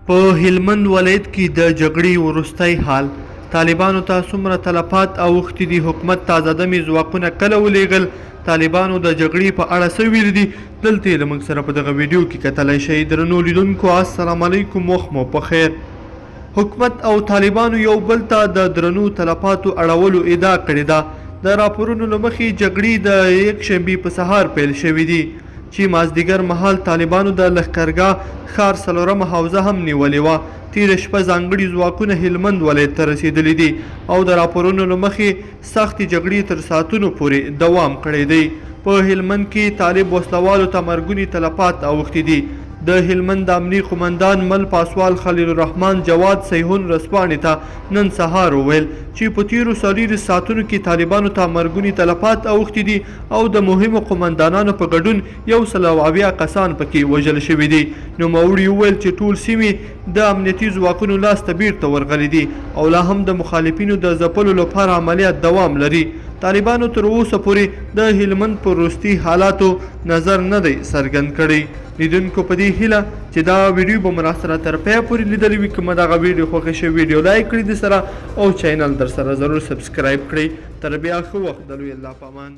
په هلمند ولایت کې د جګړې وروستی حال، طالبانو ته څومره تلفات اوښتي دي، حکومت تازه دمې ځواکونه کله ولېږل، طالبانو د جګړې په اړه څه ویلي دي، دلته یې له موږ سره په دغه ویډیو کې کتلی شئ. درنو لیدونکو السلام علیکم، وخت مو په خیر. حکومت او طالبانو یو بل ته د درنو تلفاتو اړولو ادعا کړې ده. د راپورونو له مخې جګړې د یکشنبې په سهار پیل شوې دي. چې مازدیګر مهال طالبانو د لښکرګاه ښار څلورمه حوزه هم نیولې وه. تېره شپه ځانګړي ځواکونه هلمند ولایت ته رسېدلي دي او د راپورونو له مخې سختې جګړې تر ساعتونو پورې دوام کړی دی. په هلمند کې طالب وسله والو ته مرګوني تلفات اوښتي دي. د هلمند د امنیې قومندان مل پاسوال خلیل الرحمن جواد سیحون ورځپاڼې ته نن سهار وویل چې په تېرو 24 ساعتونو کې طالبانو ته مرګوني تلفات اوښتي دي او د مهمو قومندانانو په ګډون 170 کسان پکې وژل شوي دي. نوموړي وویل چې ټول سیمې د امنیتي ځواکونو لاس ته بیرته ورغلي دي او لا هم د مخالفینو د ځپلو لپاره عملیات دوام لري. طالبانو تر اوسه پورې د هلمند پر وروستي حالاتو نظر نه دی څرګند کړی. لیدونکو په دې هیله چې دا ویډیو به مو راسره تر پایه پورې لیدلې وي. که مو دغه ویډیو خوښه شوې، ویډیو لایک کړئ درسره او چینل درسره ضرور سبسکرایب کړئ. تر بیا ښه وخت، د لوی الله په امان.